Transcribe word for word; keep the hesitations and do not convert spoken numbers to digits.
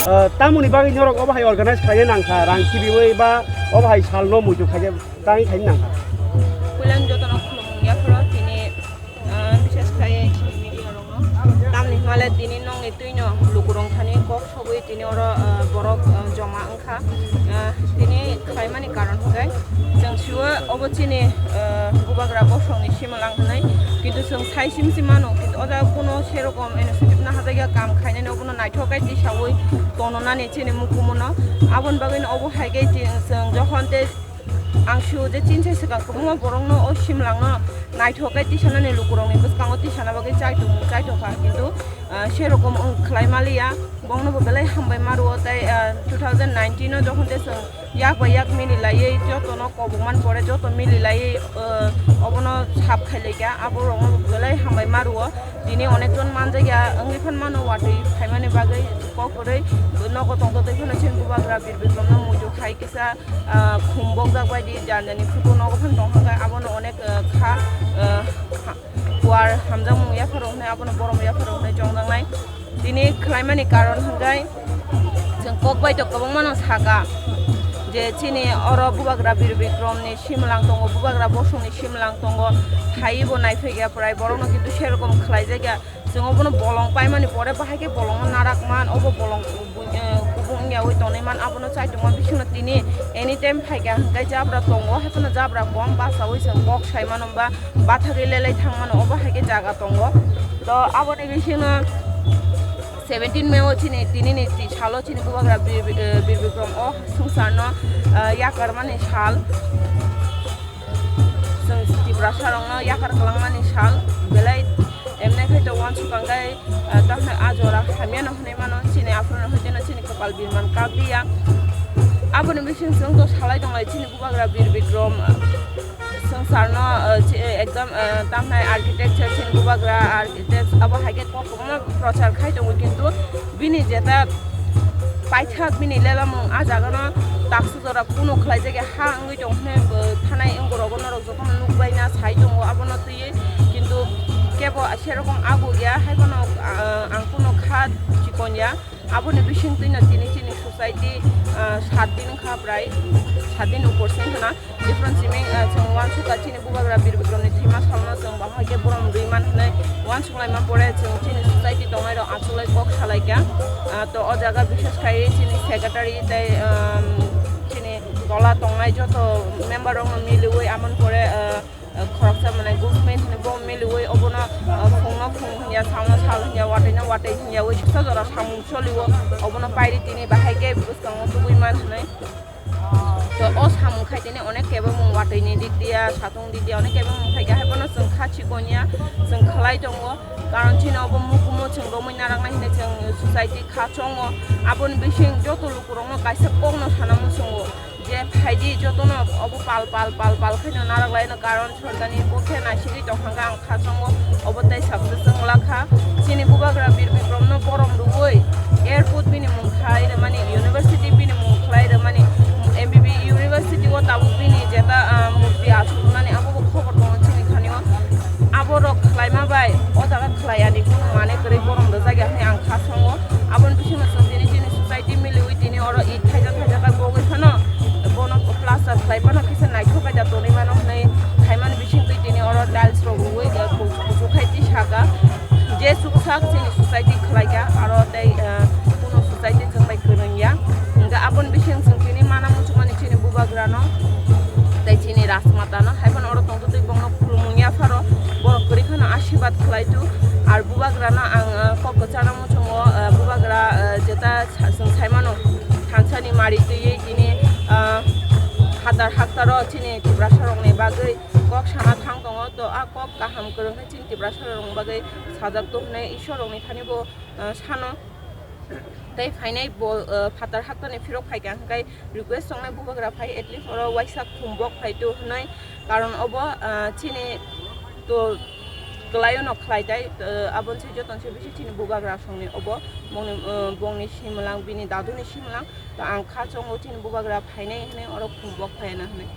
Ah, tamoni bagwi norok obo hai organize khlaina nangkha, rang khibiwi ba obo hai salno muitu khaijak tangwi khaina nangkha. Puilano jotono khulumung yapharo tini, ah, bishes khlai media rokno. Tamni hwnle Tini nokni twino lukurok thani kok sogwi tini oro, ah, borok, ah, joma wngkha. Ah, tini khlaimani karon hwnkhe chwng siwo obo chini, ah, bubagra bosongni simalang hwnwi, kintu chwng sai sim sim mano, kintu o jaga kuno serokom initiative naharjakya kam khainani, obono naithok khe tisawi tononani chini mukumuno. Aboni bagwino obo hai khe chwng, chwng jokhon tei Ang sio je chini sai swkang kwbangma borokno o simlangno naithok khe tisanani lukurokni bwskango tisana bagwi chaitung, chaitokha, kintu, ah, serokom wng khlai maliya. Bongno bo belai hambai ma rwo, tei, ah, two thousand nineteen o jokhon tei chwng yak bai yak mili laiwi jotono kobokmani pore joto mili laiwi, ah, obono sap khai laikha, aborokno bo belai hambai ma rwo. Tini onek jon manjakya wngwi phan mano watwi phaimani bagwi kok kwrwi nogo tongtotwi phano chini bubagra Bir Bikramno muitu khai kisa ah, khum bokjak bai di jani jani photo nogo phano tong kha, abono onek, ah, kha, ah, ha-, kuar hamjakmung yapharo hwnwi abono borom yapharo hwnwi chongjaknai. Tini khlaimani karon hwnkhe chwng kok bai to kwbangmano saka je chini oro bubagra Bir Bikramni simlang tongo, bubagra bosongni simlang tongo, phaiwi bo naiphaikya prai borokno, kintu serokom khlaijakya. Chwng obono bolong paimani pore bahai khe bolongno narak man, obo bolong bu-, eh, kubung wngyawi tonwi man, abono chaitokma bisingno tini anytime phaikha hwnkhe jabra tongo, haiphano jabra kom bachaui chwng kok sai mano ba bathagwi lelai thang mano, obo hai khe jaga tongo. To aboni bisingno seventeen May o chini, tinini ti salo chini bubagra Bir, Bir, eh, Bir Bikram o swngcharno, eh, yakarmani sal. Chwng Tiprasarokno yakar kwlangmani sal belai emne khai to uansukang khe, ah, tamni a jora hamyano hwnwi mano, chini aphuru hwnkhe chini kwpal birman kak diya. Aboni bising chwng to salai tonglai chini bubagra Bir Bikram, ah, swngcharno, ah, chi-, ekdom, ah, tamhnai architecture chini bubagra architect abo hai khe kok kwbangma prochar khai tongo, kintu bini jeta paithak bini lelamung a jagano taksa jora kuno khlaijak ya ha wngwi tong hwnwi bo thanai wngkorogo norok jotono nukbaina sai tongo abono twiwi, kintu kebo serokom ago ya, haiphano, ah, ang kuno kha chikon ya. Aboni bisingtwino tini chini society, ah, sat din wngkha, prai sat din upor se wngkha na. Different simi, ah, chwng uansukha chini bubagra Bir Bikramni thwima salno chwng bahai khe borom rwi man hwnwi uansuk laima pore chwng chini society tongnai rok achuk lai kok salai kha. Ah, to o jaga bishes khai chini secretary tei, um, chini tola tongnai joto member rokno miliwi amon pore, ah, ah, khoroksa mane government hwnwi bo miliwi obono, ah, phungno phung hwnya, salno sal hwnya, watwi no watwi hwnya, ui kisa jora samung solio obono pairi tini bahai khe bwskango tubui man hwnwi. To o samung khai tini onek kebo mung watwi ni dik dia, satung dik dia, onek kebo mung khai khe haiphano chwng kha chikon ya, chwng khlai tongo. Karon chini obo mukumu chwng romwi naraknai hinwi chwng society kha chongo. Aboni bising joto lukurokno kaisa kokno sana muchungo je phaidi jotono obo pal pal pal pal khaino narak laino, karon sorkarni bokhe naisigwi tongkha ang kha chongo, obo tei success wng lakha. Chini bubagra Bir Bikramno borom rwui airport bini mung khlai rwmani, university bini mung khlai rwmani, M B B university o tabuk bini jeta, ah, murti achuk rwnani abobo khobor tongo chini thani o. Aborok khlaima bai o jaga khlai ani kunu mane kwrwi borom rwjak ya hwnwi ang kha chongo. Aboni bisingo chwng tini chini society miliwi tini oro it thaijak thaijak khe bogwi phano bono plaster khlai phano kisa naithok khe da tonwi mano hwnwi khaimani bisingtwi tini oro tiles rok rwui, eh, ku-, kuchuk khai twi saka je chuksak chini society khlai kha aro tei, eh, kuno society chwng bai kwrwng ya. Hwnkhe aboni bising chwng tini mana muchungmani chini bubagrano tei chini rajmatano hai phano oro tongtwtwi bongno khulumung yapharo borok kwrwi kheno asirwad khlai tu. Ar bubagrano ang, eh, kok kwcharo muchungo, eh, bubagra, eh, jeta sa-, chwng saimano thansani mari twiwi tini, eh, hatar haktaro chini Tiprasarokni bagwi kok sana thang tongo. To a kok kaham kwrwng khe chini Tiprasarokni bagwi sajak to hwnwi Ishwarrokni thani bo, eh, sano. Tei phainai bo, eh, phatar haktani phirok phaikha hwnkhe request tongnai bubagra phai at least oro waisa khum bok phai tu hwnwi, karon obo, ah, chini to kwlaio no khlai tai, ah, aboni se joto se bisi chini bubagra songni obo bongni, ah, bongni simlang bini daduni simlang to ang kha chongo chini bubagra phainai hwnwi oro khum bok phaina hwnwi.